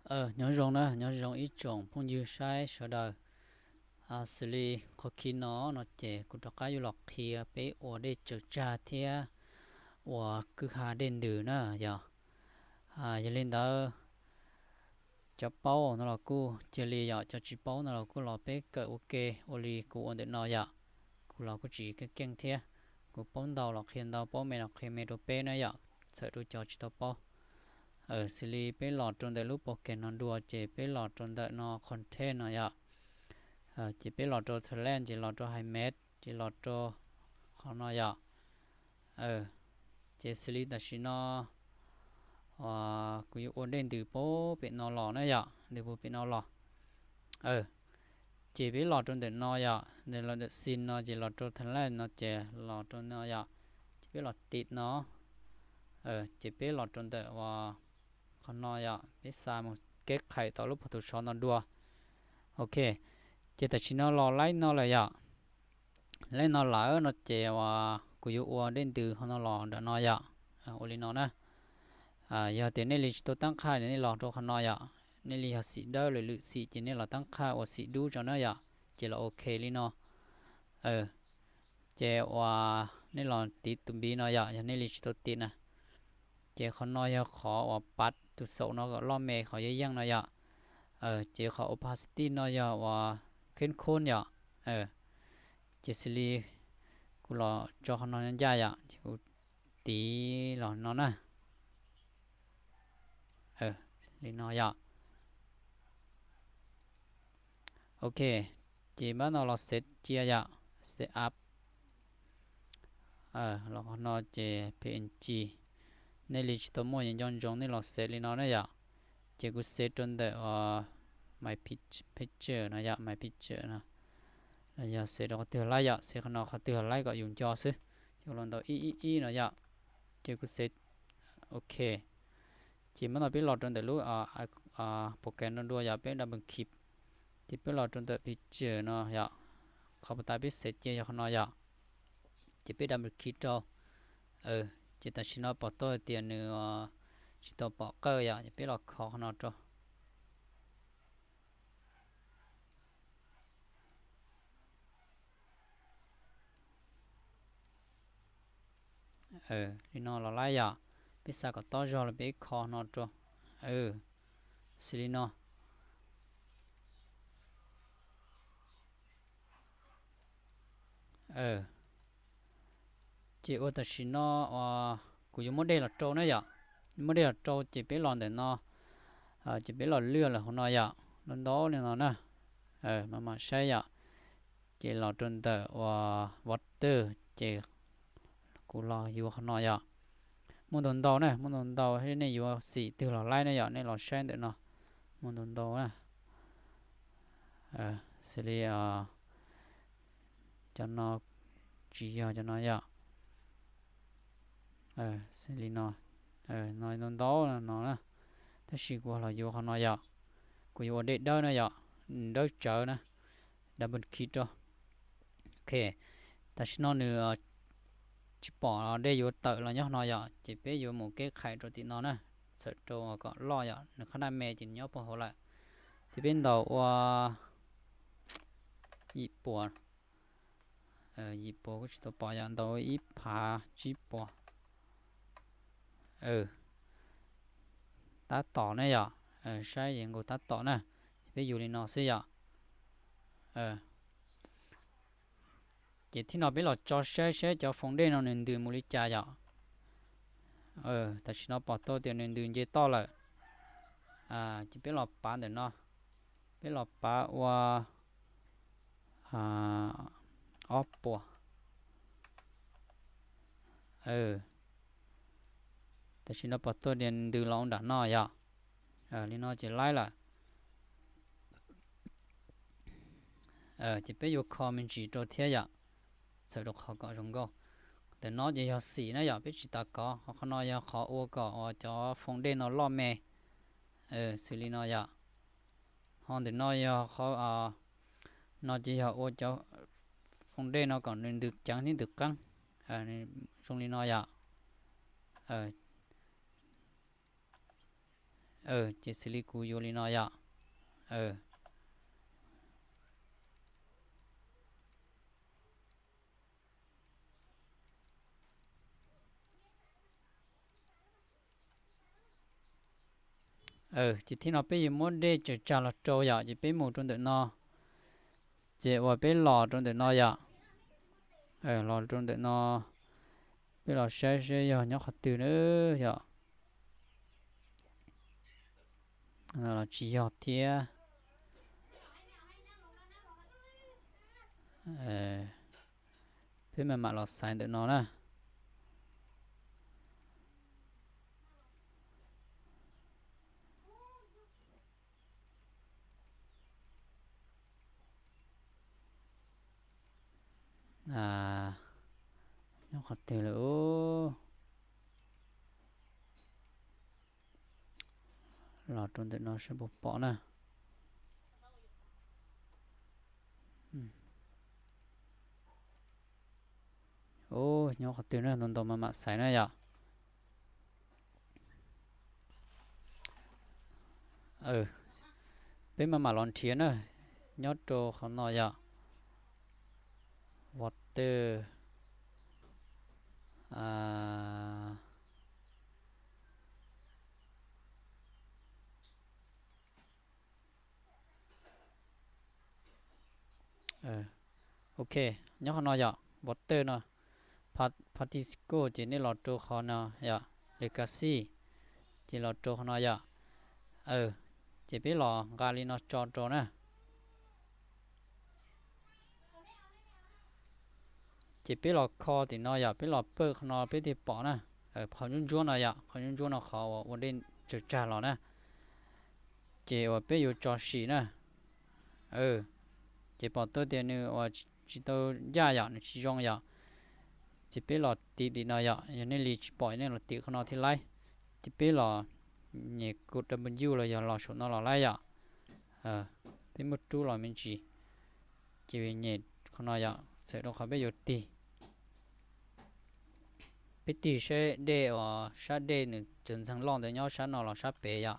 Nyob zoo na, nyob zoo ib tsoom phooj ywg saib sawv daws. Xws li qhov khi no no ces kuv rov qab yuav los qhia peb ua dej tsaws tsag thiab ua kwj ha dej ntws na yog. Yog li ntawd cov paub no los kuj cia li yom, cov tsis paub no los kuj los peb kawm ua ke, ua li kuv ua ntawm no yom. Kuv los kuj tsis keej keej thiab, kuv paub ntau los qhia ntau, paub me los qhia me rau peb na yom, txhawm rau cov tsis tau paub. Xws li peb los rau ntawm lub program no dua ces peb los rau ntawm no content no yom. Ces peb los rau talent, ces los rau hide mesh, ces los rau qhov no yom. Ces xws li tam sim no kuv yuav ua dej ntws puag pem no los na yom, ntws puag pem no los. Ces peb los rau ntawm no yom, los ntawm scene no ces los rau talent no ces los rau no yom. Ces peb los tiv no, ces peb los rau ntawm uas qhov no yom, peb xa mus kev qhais tom lub Photoshop no dua. Ok, ces tam sim no los laib no lawm yom. Laib no lawm no ces uas kuv yuav ua dej ntws qhov no los nram no yom. Ua li no na. Yog tias nej li tsis tau tab qhaj nej los rau qhov no yom, nej li yog xim dawb lwm lwm xim ces nej los tab qhaj ua xim dub tso na yom, ces los ok li no. Ces uas nej los tiv tus npiv no yom, yog nej li tsis tau tiv na. Ces qhov no yog qhov uas pav tus xaum no kom loj me qhov yeej yeej no yom. Ces qhov opacity no yog uas kheb khub yom. Ces xws li kuv los tso qhov no ncaj yom, ces kuv tiv los no na. Li no yom. Ok, ces pab no los xev cia yom, xev up. Los qhov no ces P N G, nej li tsis tau muaj yeej nco ntsoov nej los xev li no na yom. Ces kuv xev rau ntawm my picture no yom, my picture no. Los yog xev rau qhov twg laib yom, xev qhov no qhov twg laib kom yus nco xwb. Ces los ntaus ib ib ib no yom. Ces kuv xev, ok. Ces pab no peb los rau ntawm lub program no dua yom, peb double click. Ces peb los rau ntawm picture no yom, qhov puag ta peb xev cia yog qhov no yom. Ces peb double click rau. Ces tam sim no pom tau tias nws tsis tau pom qawj yom, ces peb los kho qhov no rau. Li no los laib yom, peb xa kom tob zog los peb kho no rau. Xws li no. Ces ua tam sim no kuv yuav muab dej los rau na yom. Muab dej los rau ces peb los ntawm no, ces peb los lwaj lawm hauv no yom, los ntau li no na. Mam mam saib yom. Ces los rau ntawm uas water, ces kuv los yuav qhov no yom. Muaj ntau ntau na, muaj ntau ntau, nej yuav xim twg los laib na yom, nej los saib ntawm no. Muaj ntau ntau na. Xws li cov no tsis yog cov no yom. Xws li no, no ntau ntau no na. Tab sis kuv los yuav qhov no yom. Kuv yuav ua dej dawb na yom, dawb tsawv na. Double click rau. Ok, tam sim no nws tsis pom dej yuav tawm los nyob no yom, ces peb yuav mus kev qhais rau tim no na. Txhawm rau kom loj yom, nws qhab naj me ces nws nyob puag hauv lawm. Ces peb ntaus ua yim puas, yim puas kuj tsis tau pom yom, ntaus ib phav tsib puas. Tab tom ne yom, saib yeej nkaus tab tom na. Peb yuav li no xwb yom. Ces thib no peb los tso saib saib cov foos dej no nws ntws mus li cas yom. Tam sim no pom tau tias nws ntws nce toj lawm. Ces peb los pav ntawm no, peb los pav ua ob puas. Tam sim no pom tau tias ntws los nram no yom. Li no ces laib lawm. Ces peb yuav kho me ntsis rau thiab yom, txhawm rau qhov kom zoo nkauj. Ntawm no ces yog xim na yom, peb tsis tas kov, ho qhov no yog qhov ua kom uas cov foos dej no loj me, xws li no yom. Ho ntawm no yog qhov no ces yog ua cov foos dej no kom nws ntws ceev thiab ntws qeeb, zoo li no yom. Ces xws li kuv yuav li no yom. Ces thib no peb yuav muab dej tsaws tsag los rau yom, ces peb mus rau ntawm no, ces uas peb los rau ntawm no yom. Los rau ntawm no, peb los saib seb yog nyob qhov twg na yom. Los tsis yog thiab. Peb mam mam los xaiv ntawm no na. Nyob qhov twg lawm? Los rau ntawm no saib puas pom na. Ub, nyob qhov twg na, ntau ntau mam mam xaiv na yom. Peb mam mam los nrhiav na, nyob rau qhov no yom. Water. Ok, nyob qhov no yom, water no, Party School, ces nej los rau qhov no yom, Legacy, ces los rau qhov no yom. Ces peb los nqa li no tso rau na. Ces peb los kho tim no yom, peb los pawj qhov no peb thiaj pom na. Qhov ntsuab ntsuab no yom, qhov ntsuab ntsuab no qhov uas ua dej tsaws tsag los na. Ces uas peb yuav tso sim na. Ces pom tau tias nws uas tsis tau ncaj yom, nws tsis zoo yom. Ces peb los tim tim no yom, yog nej li tsis pom nej los tim qhov no thiaj laib. Ces peb los nyem kuv W los yog los saum no los laib yom. Peb muab rub los me ntsis, ces nyem qhov no yom, txhawm rau qhov peb yuav tig. Peb tig seb dej uas sab dej nws txawm ntxeeg loj ntawd nyob sab no los sab pem yom.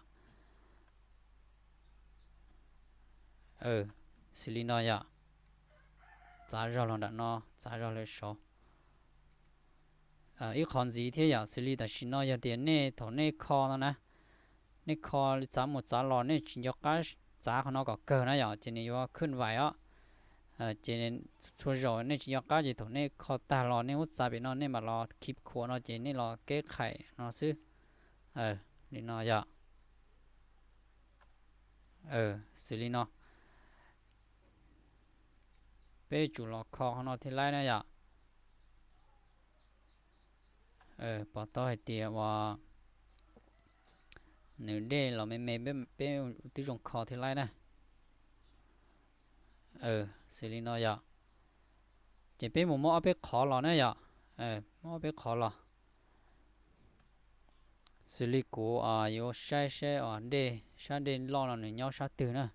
Xws li no yom, txav zog los nram no, txav zog lawm saud. Ib qhov ntxiv thiab yom, xws li tam sim no yog tias nej thaum nej kho no na, nej kho li txav mus txav los nej tsis nco qab txav qhov no kom kawg na yom, ces nws yuav khwj vais os. Ces txhua zaus nej tsis nco qab ces thaum nej kho tag los nej muab txav pem no nej mam los khib khuam no ces nej los keb qhaim no xwb. Li no yom. Xws li no, peb tsum los kho qhov no thiaj laib na yom. Pom tau hais tias uas nws dej los me me, peb twb zoo kho thiaj laib na. Xws li no yom. Ces peb mus muab ob peb qhov los na yom. Muab ob peb qhov los. Xws li kuv yuav saib seb dej, sab dej loj no nws nyob sab twg na.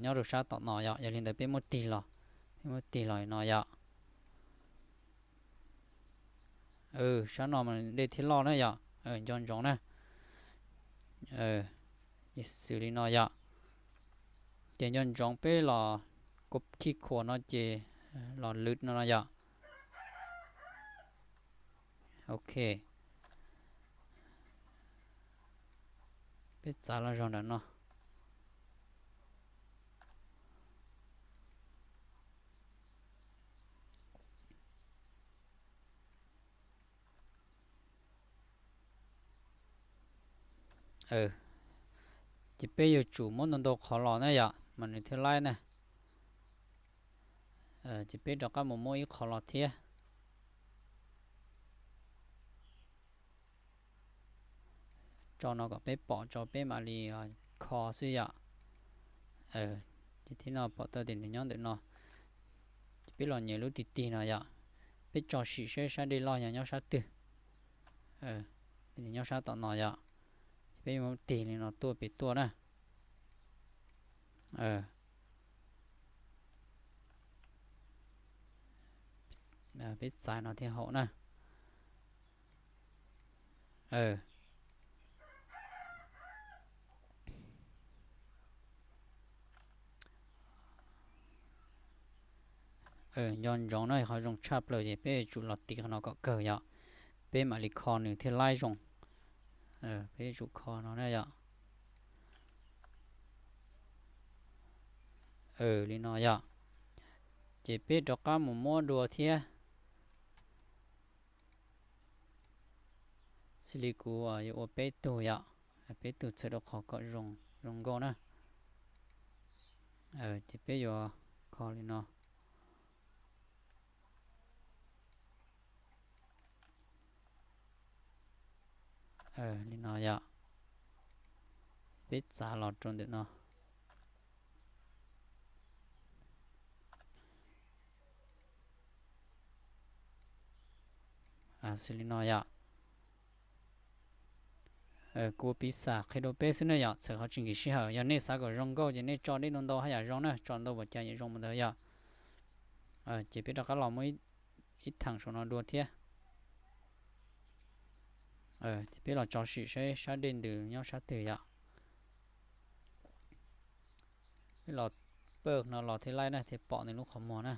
Nyob rau sab tom no yom, yog li ntawd peb muab tig los, peb muab tig los no yom. Sab no mas dej thiaj loj na yom, nco ntsoov na. Xws li no yom. Ces nco ntsoov peb los khib khuam no ces los lwv no no yom. Ok, peb txav los zog nram no. Ces peb yuav tsum muab ntau ntau qhov los na yom, mas nws thiaj laib na. Ces peb rov qab mus muab ib qhov los thiab. Tso no kom peb pom tso peb mam li kho xwb yom. Ces thib no pom tau tias nws nyob ntawm no. Ces peb los nyiam lub tig tig no yom. Peb tso sim seb sab dej loj yog nyob sab twg. Nws nyob sab tom no yom. Ces peb yuav tig li no tuaj pem tuaj na. Peb txav no thiaj haum na. Aw, nco ntsoov na, qhov zoo tshaj plaws ces peb yuav tsum los tiv qhov no kom kawg yom, peb mam li kho nws thiaj laib zoo. Peb yuav tsum kho no na yom. Li no yom, ces peb rov qab mus muab dua thiab. Xws li kuv yuav ua peb tug yom, peb tug txhawm rau qhov kom zoo, zoo nkauj na. Ces peb yuav kho li no. Li no yom, peb txav los rau ntawm no. Xws li no yom. Kuv piv xam qhia rau peb xwb na yom, txhawm qhov tsis nkim sij hawm. Yog nej xav kom zoo nkauj ces nej tso dej ntau ntau haj yam zoo na, tso ntau npaum cas yeej zoo mus ntawd yom. Ces peb rov qab los muab ib theem saum no dua thiab. Ces peb los tso sim saib sab dej ntws nyob sab twg yom. Peb los pawj no los thiaj laib na, thiaj pom nws lub qhov muag na.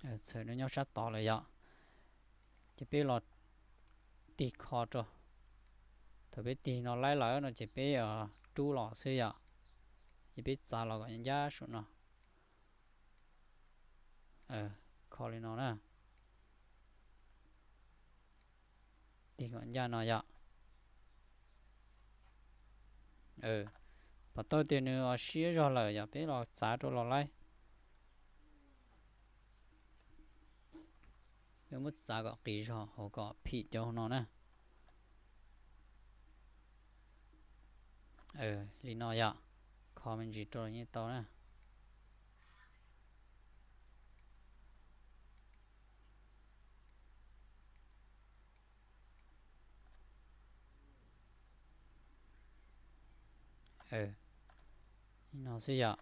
Txhawm nws nyob sab tod lawm yom. Ces peb los tig kho rau. Thaum peb tig no laib lawm no ces peb rub los xwb yom. Ces peb txav los kom ncaj saum no. Kho li no na. Tig kom ncaj no yom. Pom tau tias nws siab zog lawm yom, peb los txav rau los laib. Peb muab txav kom qis zog hauv kom phim cov hauv no na. Li no yom, kho me ntsis rau yeej tau na. Li no xwb yom.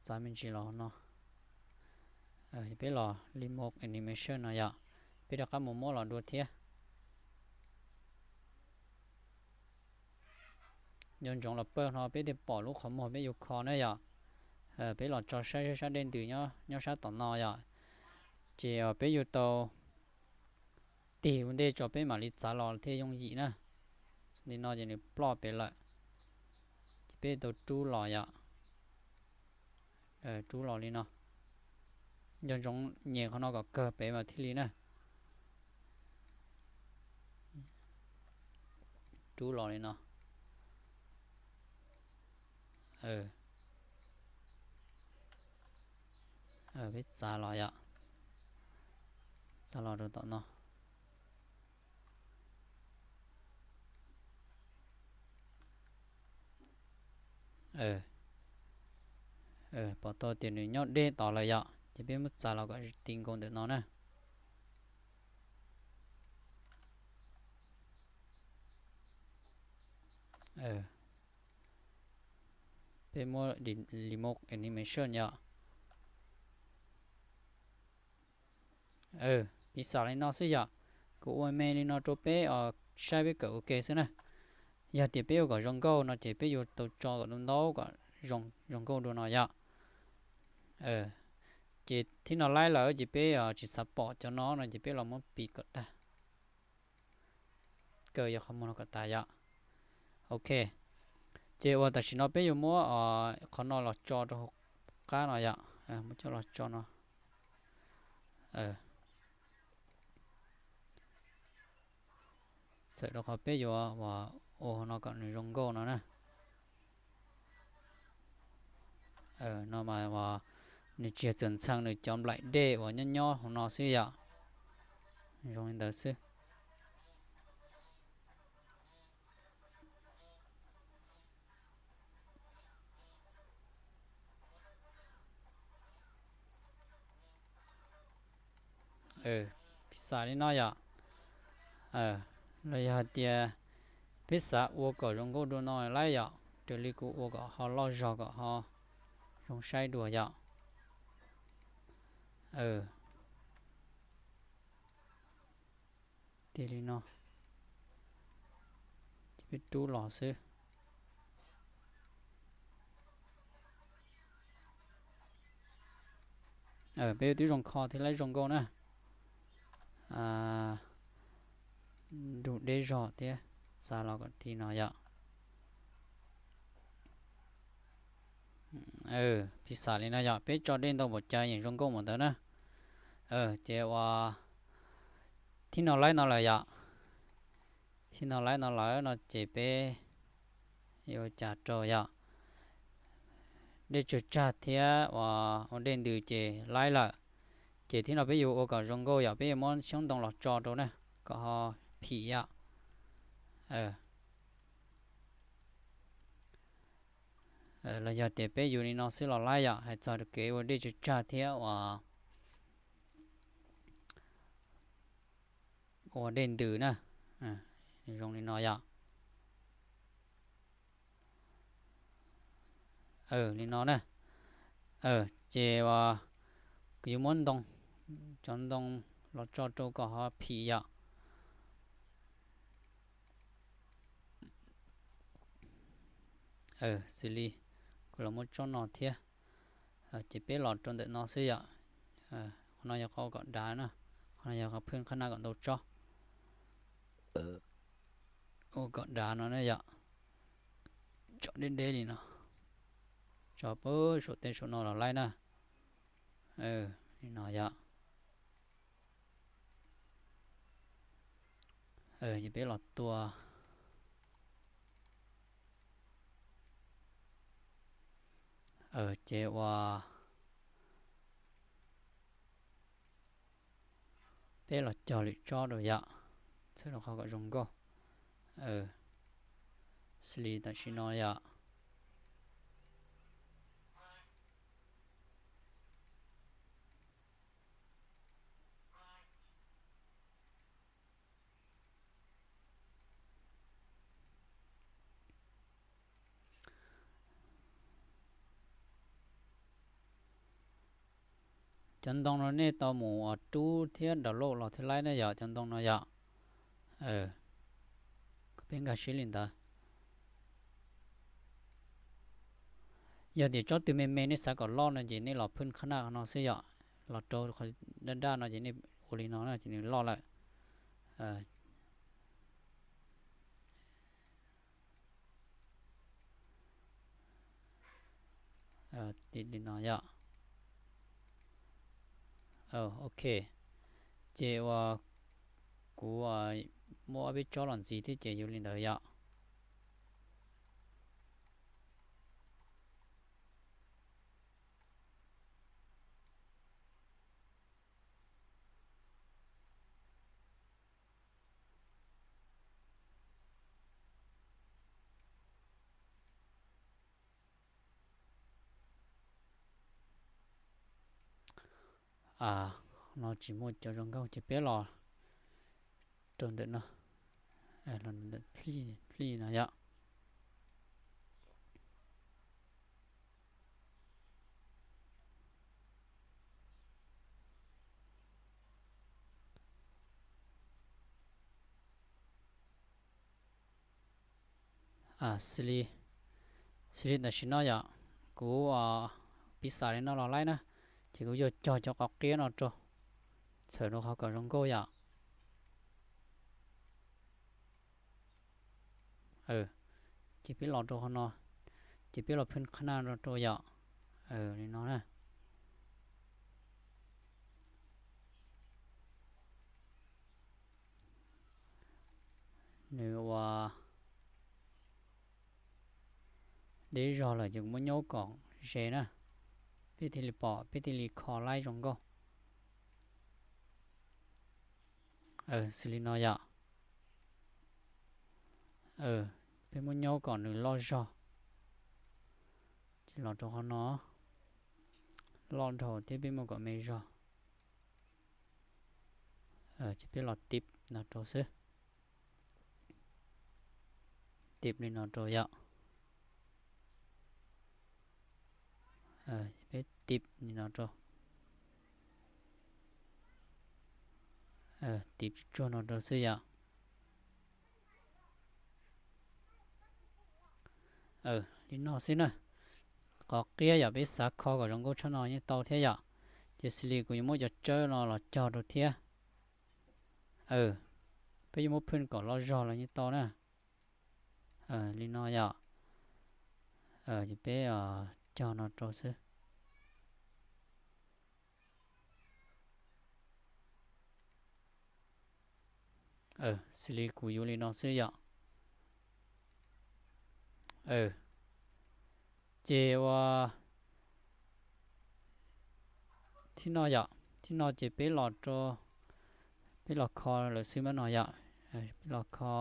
Txav me ntsis los no. Peb los remove animation no yom, peb rov qab mus muab los dua thiab. Nco ntsoov los pawj no peb thiaj pom lub qhov muag peb yuav kho na yom. Peb los tso saib sab dej ntws nyob sab tom no yom. Ces peb yuav tau tig ua ntej tso peb mam li txav los thiaj yooj yim na. Li no ces nws ploj pem lawm. Ces peb tau rub los yom. Rub los li no. Nco ntsoov nyem qhov no kom kawg pem mas thiaj li na. Rub los li no. Peb txav los yom. Txav los rau tom no. Pom tau tias nws nyob deb tod lawm yom, ces peb muab txav los kom ti nkaus ntawm no na. Peb muab remove animation yom. Piv xam li no xwb yom, kuv ua me li no rau peb saib peb kawm ua ke xwb na. Yog tias peb ua kom zoo nkauj no ces peb yuav tau tso kom ntau ntau kom zoo nkauj dua no yom. Ces thib no laib lawm ces peb tsis xav pom cov no no ces peb los muab piv kom tag. Kawm yog qhov muag no kom tas yom. Ok, ces uas tam sim no peb yuav muab qhov no los tso rau hauv qab no yom. Muab coj los tso no. Txhawm rau qhov peb yuav ua no kom nws zoo nkauj no na. No mas nws tsis yog txawm ntxhee nws cov nplaim dej uas nyob nyob hauv no xwb yom. Zoo li ntawd xwb. Piv xam li no yom. Los yog hais tias peb xav ua kom zoo nkauj dua no lawm yom, Raws li kuv ua kom ho loj zog kom ho zoo saib dua yom. Tiag li no, ces peb rub los xwb. Peb yuav twb zoo kho thiab lawm zoo nkauj na. Nrug deb zog thiab, txav los kom ti no yom. Piv xam li no yom, peb tso dej ntau npaum cas yeej zoo nkauj mus ntawd na. Ces ua thib no laib no lawm yom. Thib no laib no lawm no ces peb yuav ua cas rau yom. Dej tsawg tsag thiab ua dej ntws ces laib lawm. Ces thib no peb yuav ua kom zoo nkauj yom, peb yuav muab xyoob ntoo los tso rau na, kom ho phim yom. Los yog tias peb yuav li no xwb los laib yom, hais txog kev ua dej tsawg tsag thiab ua ua dej ntws na. Zoo li no yom. Li no na. Ces kuv yuav muab ntoo, cov ntoo los tso rau kom ho phim yom. Xws li kuv los muab tsob no thiab. Ces peb los rau ntawm no xwb yom. Qhov no yog qhov ua kom dav na, qhov no yog qhov phwj qhab naj kom ntau tsob. Ua kom dav no na yom. Tso deb deb li no, tso pab saum tej saum no los laib na. Li no yom. Ces peb los tua. Ces ua peb los cog lwm tsob rau yom, txhawm rau qhov kom zoo nkauj. Xws li tam sim no yom. Cov ntoo no nej tau mus rub thiab download los thiaj laib ne yom, cov ntoo no yom. Kuv peb nkag siab li ntawd. Yog tias tsob twg me me nej xav kom loj no ces nej los phwj qhab naj no xwb yom. Los rau qhov daj daj no ces nej ua li no na ces nws loj lawm. Tim li no yom. Ok, ces ua kuv muab ob peb tsob los ntxiv thiab ces yuav li ntawd yom. No tsis muaj cov zoo nkauj ces peb los rau ntawm no, los ntawm plij no yom. Xws li, xws li tam sim no yom, kuv piv xam li no los laib na, ces kuv yuav cog cov qos qiab no rau, txhawm rau qhov kom zoo nkauj yom. Ces peb los rau qhov no, ces peb los phwj qhab naj no rau yom. Li no na. Nws ua deb zog lawm ces kuv muab nyaub kom ze na, peb thiaj li pom, peb thiaj li kho laib zoo nkauj. Xws li no yom. Peb muab nyaub kom nws loj zog, ces los rau qhov no, loj dhau thiab peb muab kom me zog. Ces peb los tib no rau xwb, tib li no rau yom. Peb tiv li no rau, tiv tsuag tsuag no rau xwb yom. Li no xwb na. Qhov qia yog peb xav kho kom zoo nkauj tshaj no yeej tau thiab yom. Ces xws li kuv yuav muab cov tsawb no los cog rau thiab. Peb yuav muab phwj kom loj zog los yeej tau na. Li no yom. Ces peb cog no rau xwb. Xws li kuv yuav li no xwb yom. Ces ua thib no yom, thib no ces peb los rau, peb los kho lawm xwb mas no yom. Peb los kho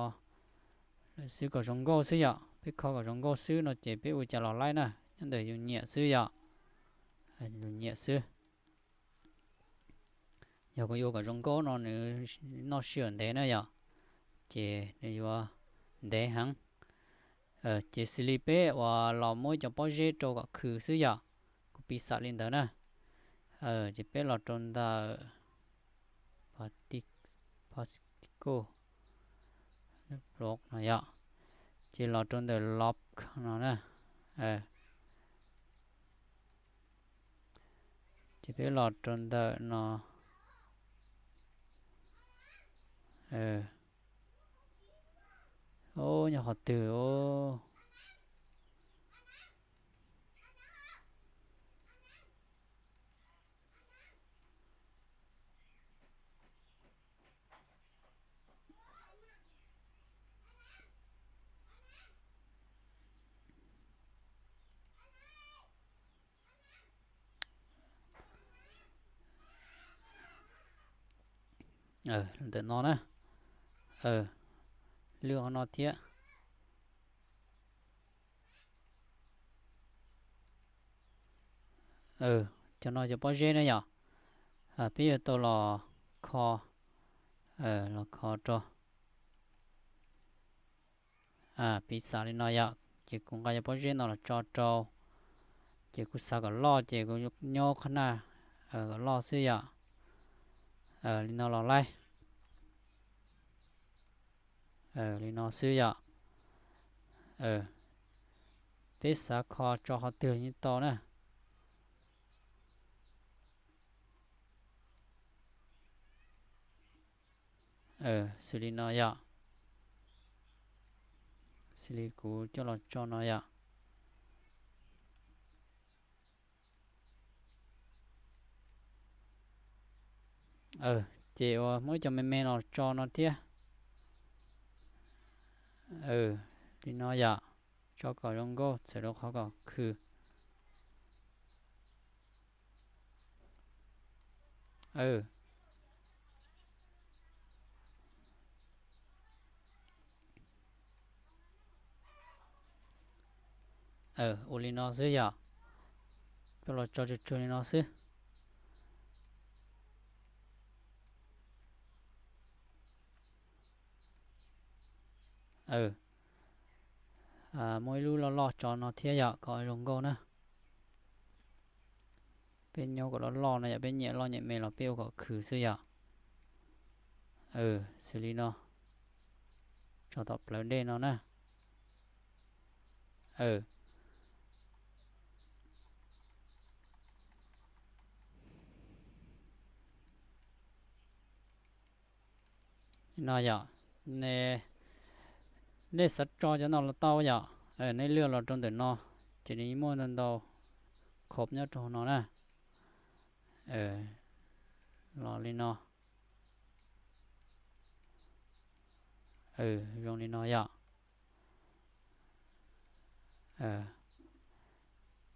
lawm xwb kom zoo nkauj xwb yom. Peb kho kom zoo nkauj xwb no ces peb ua cas los laib na, nyob ntawm yus nyiam xwb yom. Yus nyiam xwb. Yog kuv yuav kom zoo nkauj no nws noj sij hawm ntev na yom, ces nws yuav ntev heev. Ces xws li peb uas los muab cov pob zeb rau kom khw xwb yom, kuv piv xam li ntawd na. Ces peb los rau ntawm particle block no yom, ces los rau ntawm lock no na. Ces peb los rau ntawm no. Nyob qhov twg? Ntawm no na. Lwaj qhov no thiab. Cov no cov pob zeb na yom. Peb yuav tau los kho, los kho rau. Piv xam li no yom, ces kuv nqa cov pob zeb no los tso rau, ces kuv xav kom loj ces kuv nyab qhov na kom loj xwb yom. Li no los laib. Li no xwb yom. Peb xav kho tso qhov twg yeej tau na. Xws li no yom. Xws li kuv coj los tso no yom. Ces uas muab cov me me no tso no thiab. Li no yom, tso kom zoo nkauj txhawm rau qhov kom khw. Ua li no xwb yom. Coj los tso tsuag tsuag li no xwb. Muab ib lub loj loj tso no thiab yom kom zoo nkauj na. Peb nyob kom loj loj no yom, peb nyiam loj nyiam me los peb ua kom khw xwb yom. Xws li no, tso tom plawv dej no na. No yom, nej xav tso cov no los tau yom, nej lwaj los rau ntawm no, ces nws muaj ntau ntau khov nyob rau no na. Los li no. Zoo li no yom.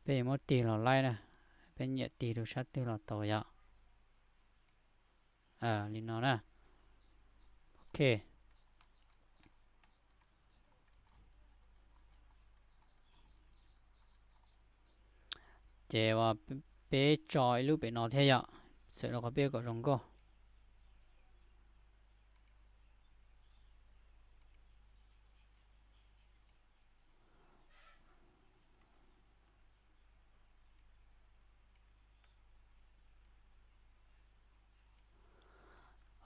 Peb yuav muab tig los laib na, peb nyiam tig rau sab twg los tau yom. Li no na. Ok. Ces uas peb tso ib lub pem no thiab yom, txhawm rau qhov peb kom zoo nkauj.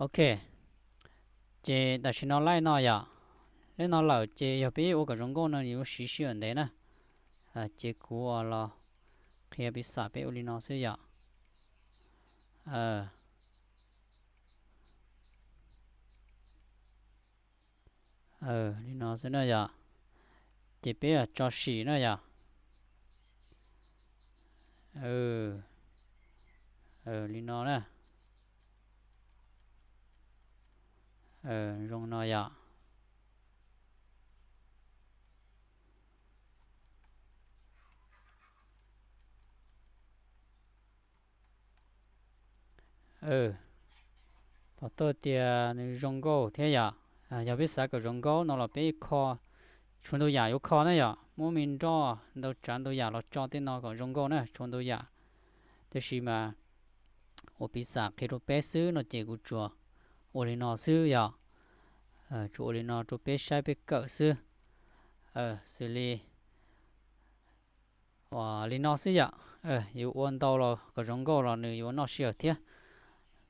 Ok, ces tam sim no laij no yom, laij no lawm ces yog peb ua kom zoo nkauj no yuav siv sij hawm ntev na. Ces kuv los qhia piv xam peb ua li no xwb yom. Li no xwb na yom. Ces peb tso sim na yom. Li no na. Zoo no yom. Pom tau tias nws zoo nkauj thiab yom. Yog peb xav kom zoo nkauj no los peb kho, tshuav ntau yam yuav kho na yom, muab me nroj ntau tsav ntau yam los tso tej no kom zoo nkauj na, tshuav ntau yam. Tab sis mas ua piv xam qhia rau peb xwb no ces kuv tsuas ua li no xwb yom. Tsuas ua li no rau peb saib peb kawm xwb. Xws li li no xwb yom. Yuav ua ntau los kom zoo nkauj los nws yuav noj sij hawm thiab.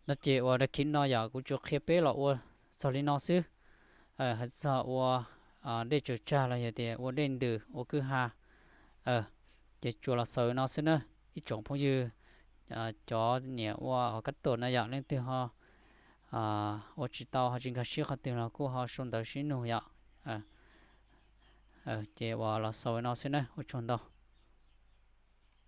No ces ua daim khiv no yom, kuv tsuas qhia peb los ua txog li no xwb. Hais txog ua dej tsaws tsag los yog tias ua dej ntws ua kwj ha, ces tsuas los xaus li no xwb na. Ib tsoom phooj ywg cov nyiam ua hauv kab tuam na yom, leej twg ho ua tsis tau ho tsis nkag siab qhov twg los kuj ho sau ntawv sib nug yom. Ces uas los xaus li no xwb na, ua tsaug ntau.